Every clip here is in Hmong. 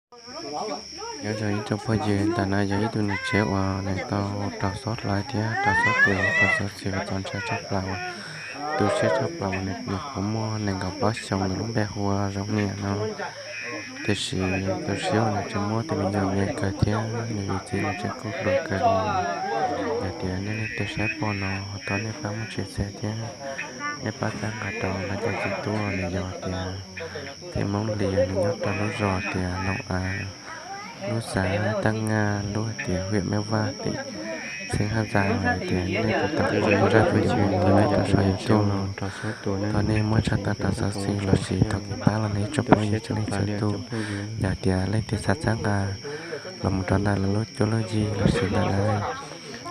Nyob zoo ib tsoom phooj ywg, ntawm no yog ib tug niam tsev uas nws tau raug xob hlais thiab raug xob tu, raug xob xwm uas txaus ntshai tshaj plaws, tu siab tshaj plaws uas nws nyuam qhuav muaj nees nkaum plaub xyoos, nws lub npe hu ua Zoo Niam no. Tiam sis tu siab uas nws tseem muab tus me nyuam me kawg thiab nws tus txiv nws tseem kuj hluas kawg li. Yog tias nej leej twg saib pom no, thov nej pab muab tshwm sim thiab nej pab txhawb nqa rau lawv cov txiv tub uas nws yog tias Txiv Hmoob Lias, nws nyob rau lub zos tias Noom Av, lub xav Taj Ngaj, lub hais tias huyện Mê Vaj, tỉnh Sơn Hà Giang, hais tias nej tus tau zaj video uas nej tau sau YouTube no, thov nej muab tshaj tawm rau xov xwm los sis thov kev pab los nej ib tsoom phooj ywg txhua leej txhua tus. Yog tias leej twg xav txhawb nqa los mus rau ntawm lawv lub cuab lub yig los sis ntawm lawv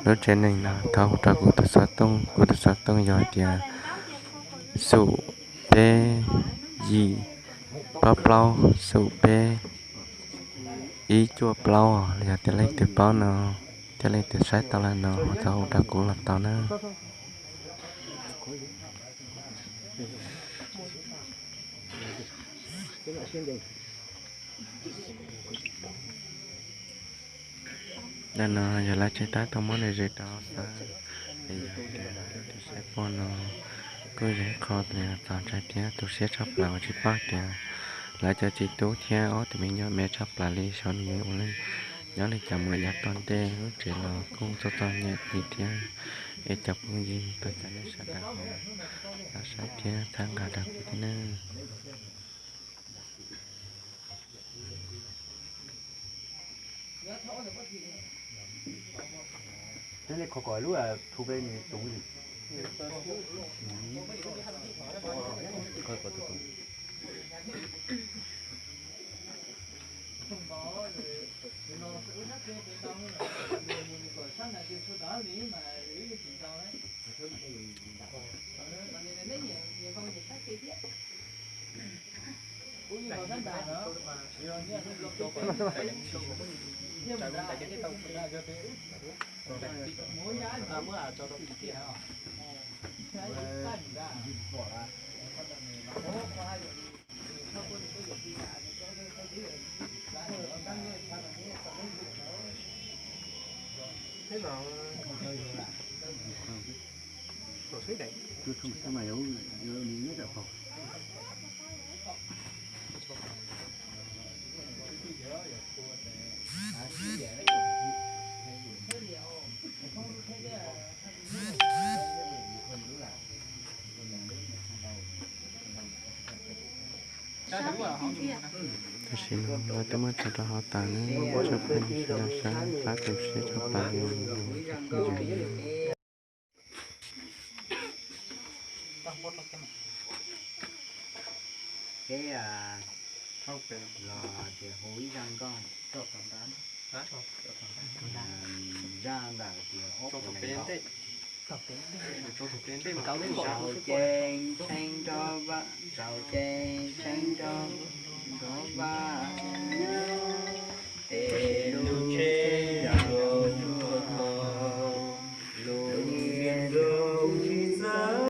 lub tsev neeg no, thov hu rau kuv tus xov tooj. Kuv tus xov tooj yog tias xum peb yim plaub plaub xum peb ib cuaj plaub. Yog tias leej twg paub no thiab leej twg saib tau lawm no, thov hu rau kuv los tau na. Ntawm no yog lawv tseem tab tom muab nws zes rau hauv xab, es yog tias leej twg saib pom no kuj yog ib qho txaus ntshai thiab tu siab tshaj plaws uas tsis paub tias lawv cov txiv tub thiab ob tug me nyuam me tshaj plaws li xyov nws yuav ua li, nyob li cas mus yav tom ntej lub tsev los kuj txom txom nyem li thiab. Es cov phooj ywg, thov caw nej sawv daws ho saib thiab txhawb nqa rau kuv thiab nawb. Tam sim no lawv twb muab tso rau hauv tas nawb, tsoom phooj ywg sawv daws saib pab tu siab tshaj plaws li os. Peb los tias hu ib zaj nkauj, zaj ntawd tias ob puas nees nkaum. Tsaus ces tshee nrov vaj, tsaus ces tshee nrov, nrov vaj.